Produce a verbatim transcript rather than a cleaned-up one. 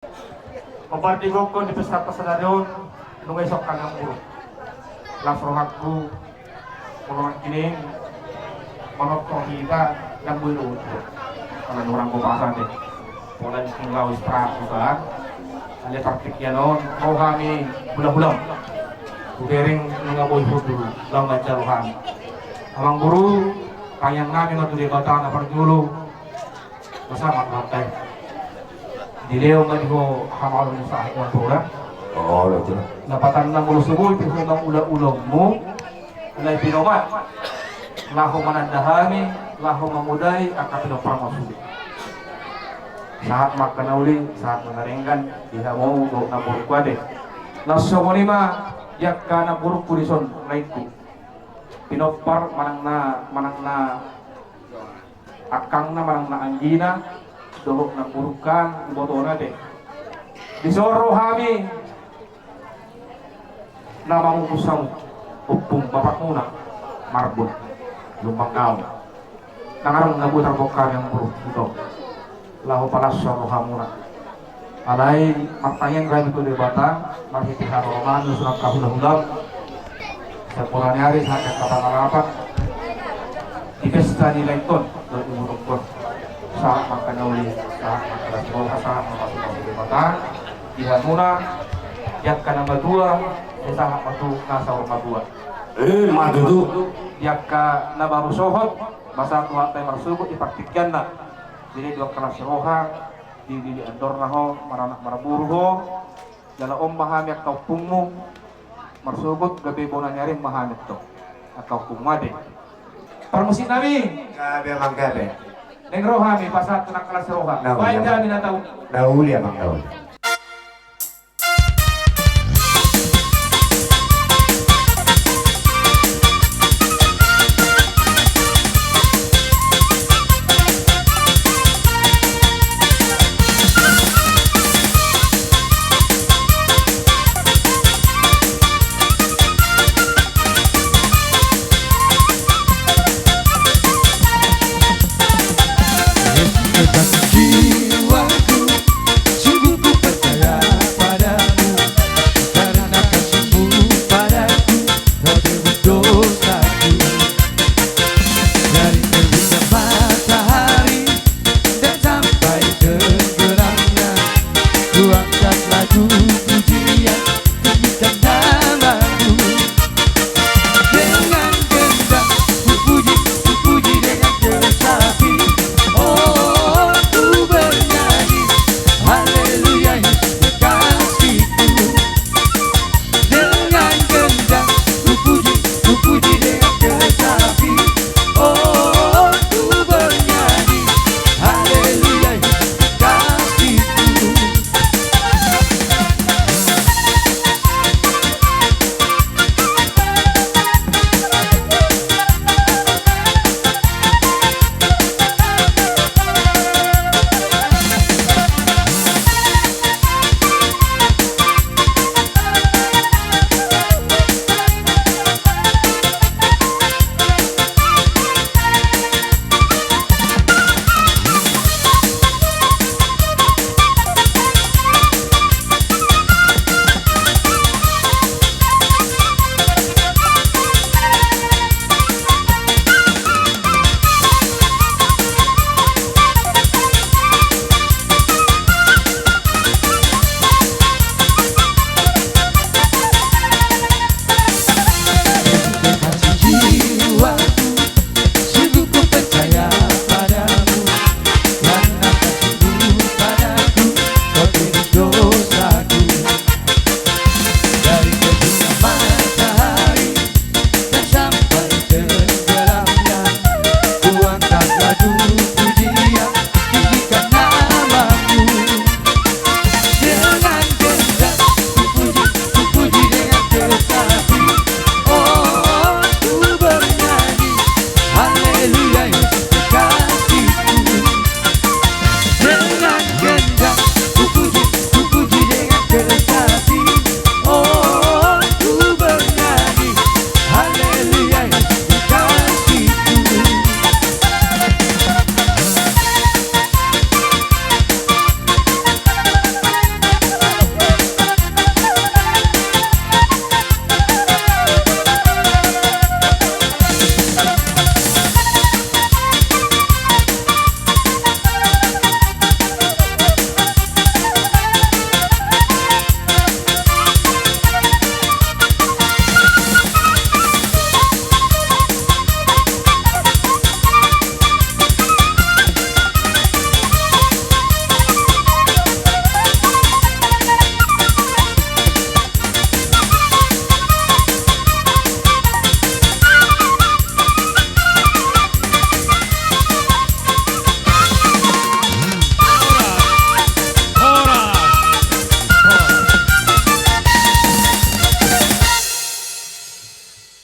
Hombar di gokhon di pesta pasadari on, nunga isongkan amangboru. Las rohangku, molo nangkining manortor hita, ndang boi do. Ala nurang ko pasade. Pola ni king laos praku kan. Ale partingkian on, rohami hula-hulam. Hubereng nunga boi hundul, laho manjalo hami. Amangboru, tangiang nami ma tu Debata na parjolo. Masa ma mantai. Dilehon ma di ho hamaolon ni sahat ni amangboru. Oh, betul. Lapatanna molo so boi pe ho mangula-ulaonmu, lae pinomat. Laho mananda hami, laho mangudai angka pinompar masude. Sahat ma angka na uli, sahat ma na denggan, di hamu dohot namborungku ate. Laos songon i ma di angka namborungku dison laengku. Pinompar manang na, manang na angkangna manang na anggina, dohot namborungkang ibotona ate. Dison rohami na mamupus hamu, ompung bapakmuna, marbun, lumbang naung. Ndang adong na boi tarbongkar amangboru, ito. Laho palashon rohamuna. Alai martangiang hami tu Debata, marhite haroronami suang angka hula-hulam. Sampulna ni ari sahat angka pangalapan. Di pesta ni laengkon, dohot ibotongkon. Sahat ma angka na uli, sahat ma angka las ni roha, sahat ma pasupasu Debata. Di hamuna, di angka na matua, sahat ma tu na saur matua. Eh, ma tutu. Di angka na baru sohot, masa tu hata i marsogot di partingkianna. Jadi di angka las ni roha, di, di, di andorna ho, maranak marboru ho, jala on ma hami angka ompungmu, marsogot gabe bona ni ari ma hami antong. Angka ompungmu ate. Parmusik nami. Gabe amang gabe. Naeng ro hami pasahat tu angka las ni roha. Na uli. Baen hami na tahu. Na uli amang na uli. Jiwaku, sungguh ku percaya padamu, karena kasihmu padaku, kau tebus dosaku. Dari terbitnya matahari dan sampai tenggelamnya, ku angkat lagu